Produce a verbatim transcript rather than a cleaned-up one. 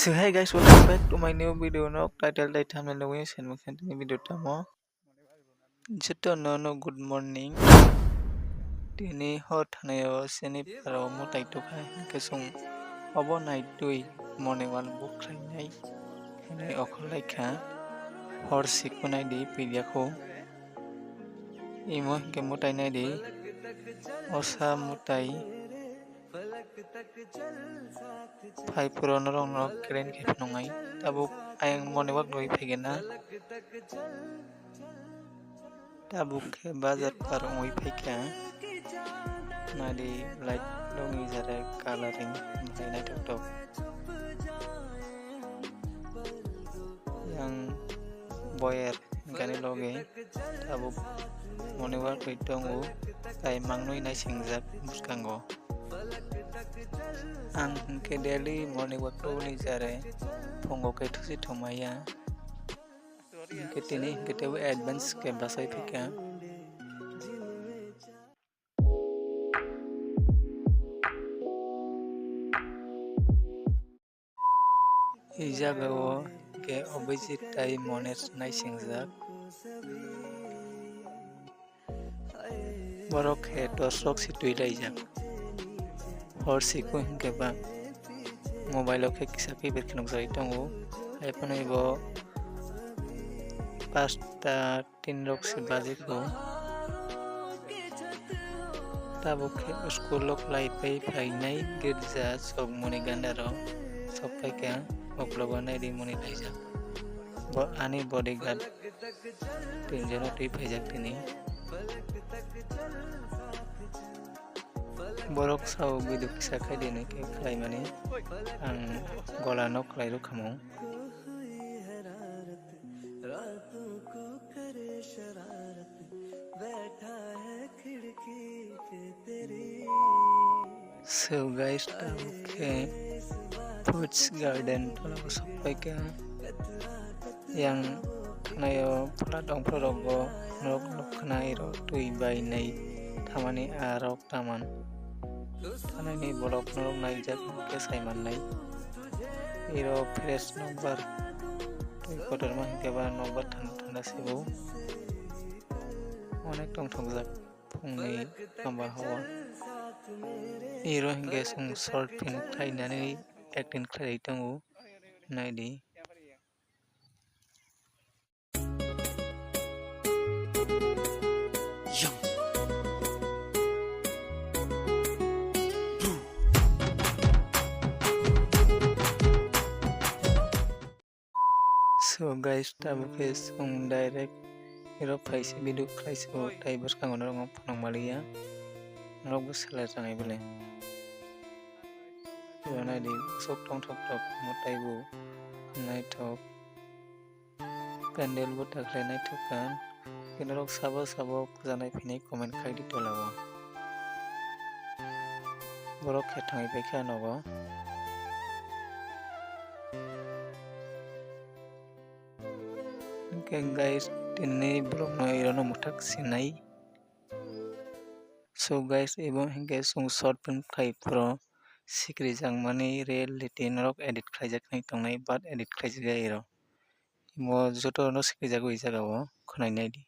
So hey guys, welcome back to my new video. No title dai thumbnail nugwi sen mukhen tini video tamo. Joto no no good morning. Tini hor thanayo seni paro mutai tukha hinkhe sung obo nai twi morning walk bo khlainai hinwi okhorlaikha. Hor sikunai di pidiakho. Imo hinkhe mutai nai di. Osa mutai. Phai phuru norok no keren khe phunuknai. Tabuk ayang morning walk rwi phaikhe na. Tabuk khe bazar par wngwi phaikha. Nadi light rokni jare coloring belai naithok thok. Yang boyer gani loge tabuk morning walk rwi tongo, tai mangnwi naisingjak bwskango. Ang hinkhe daily morning walk rwni jare phungo khe thusi thumaiya. Hinkhe tini hinkhe teibo advance khe bachai phikha. I jagao khe Abhijit tai Moner naisingjak. Borok khe torch rok si twi laijak. Hor siku hinkhe ba mobile o khe kisa khe ber khe nukjagwi tongo. Haiphano ibo pasta tin rok se baji kho. Tabuk khe school o khlai pai phainai girja chokmani ganda rok sok phaikha, uklogo nai rimani laijak. Bo ani bodyguard tinjono twi phaijak tini. Borok sao video kisa khai di hinwi khe khlaimani ang gola no khlai rwkhamung. So guys, tabuk khe Foods Garden tola o sok phaikha. Yang khnaio phola dongphro rogo norok nuk khna iro twi bai nai thamani arok taman. Thanani borok norok naijak khe sai mannai. Iro fresh nokbar twi kotorma hinkhe ba nokbar thanda thanda se bo. Onek tongthokjak phungni amba hawa. Iro hinkhe chwng short film khlainani acting khlai tongo. Naidi. So guys, tabuk khe chwng direct iro phaise video khlaise bo, tai bwskango norok phunuk maliya, norok bo selai rwnai bole. Iro naidi sok tongthok thok mo taibo naithok. Pandal bo takhlai naithok kha. Hinkhe norok sabo sabo kwchang nai phinai comment khai di tola o. Borok khe thangwi paikha nogo. Hinkhe guys, tini vlog no iro no mwthak sinai. So guys, ebo hinkhe chwng short film khai phuru sikri jakmani reality norok edit khlaijak nai tongnai, but edit khlaijak ya iro. Imo joto no sikri jago i jaga o khwnai nai di.